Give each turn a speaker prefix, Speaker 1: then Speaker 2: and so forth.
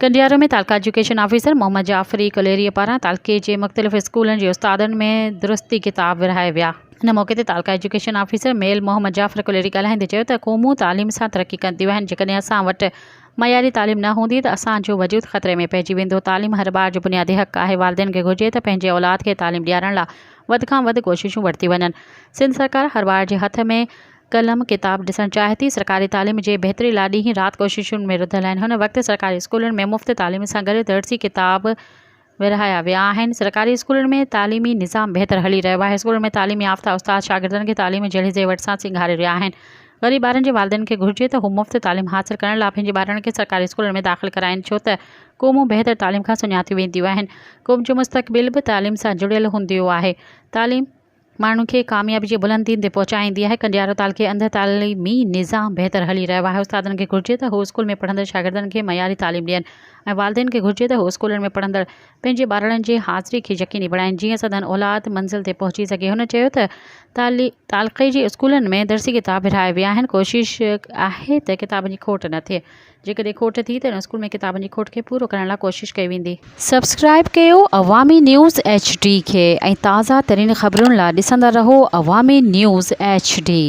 Speaker 1: ڪنڊيارو ۾ تعلقه education officer Muhammad Jafri ڪليريء پاران تعلقي جي مختلف اسڪولن جي استادن ۾ درستي ڪتاب ورهايا ويا. ان موقعي تي تعلقه ايجوڪيشن آفيسر ميل محمد جعفر ڪليري ڳالهائيندي چيو ته قومون تعليم سان ترقي ڪنديون آهن، جيڪڏهن اسان وٽ معياري تعليم نه هوندي ته اسان جو وجود خطري ۾ پئجي ويندو، تعليم هر ٻار جو بنيادي حق آهي، والدين کي گهرجي ته پنهنجي اولاد کي تعليم ڏيارڻ لا وڌ کان وڌ ڪوششون ورتيون وڃن، سنڌ سرڪار هر ٻار جي هٿ ۾ قلم، ڪتاب ڏسڻ چاهي ٿي، سرڪاري تعليم جي بهتري لاء ڏينهن رات ڪوششن ۾ رڌل آهن، هن وقت سرڪاري اسڪولن ۾ مفت تعليم سان گڏ درسي ڪتاب ورهايا ويا آهن، سرڪاري اسڪولن ۾ تعليمي نظام بهتر هلي رهيو آهي، اسڪولن ۾ تعليم يافته استاد شاگردن کي تعليم جهڙي زيور سان سينگاري رهيا آهن، غريب ٻارن جي والدين کي گهرجي ته هو مفت تعليم حاصل ڪرڻ لاء پنهنجي ٻارڙن کي سرڪاري اسڪولن ۾ داخل ڪرائين ڇو ته قومون بهتر تعليم کان سڃاتيون وينديون آهن، قوم جو مستقبل به تعليم سان جڙيل هونديو آهي، تعليم. ماڻهن کي ڪاميابي جي بلندين تي پهچائيندي آهي. ڪنڊيارو تعلقي اندر تعليمي نظام بهتر هلي رهيو آهي. استادن کي گهرجي ته هو اسڪول ۾ پڙهندڙ شاگردن کي معياري تعليم ڏين ۽ والدين کي گهرجي ته هو اسڪولن ۾ پڙهندڙ پنهنجي ٻارڙن جي حاضري کي يقيني بڻائين جيئن سندن اولاد منزل تي پهچي سگهي. هن چيو ته تعلقي جي اسڪولن ۾ درسي ڪتاب ورهايا ويا آهن ڪوشش آهي ته ڪتابن جي کوٽ نه ٿئي. جيڪڏهن کوٽ ٿي ته ان اسڪول ۾ ڪتابن جي کوٽ کي پورو ڪرڻ لاء ڪوشش ڪئي ويندي. سبسڪرائيب ڪيو عوامي نيوز ايڇ ڊي کي ۽ تازه ترين خبرن لاء ڏسندا رهو عوامي نيوز ايڇ ڊي.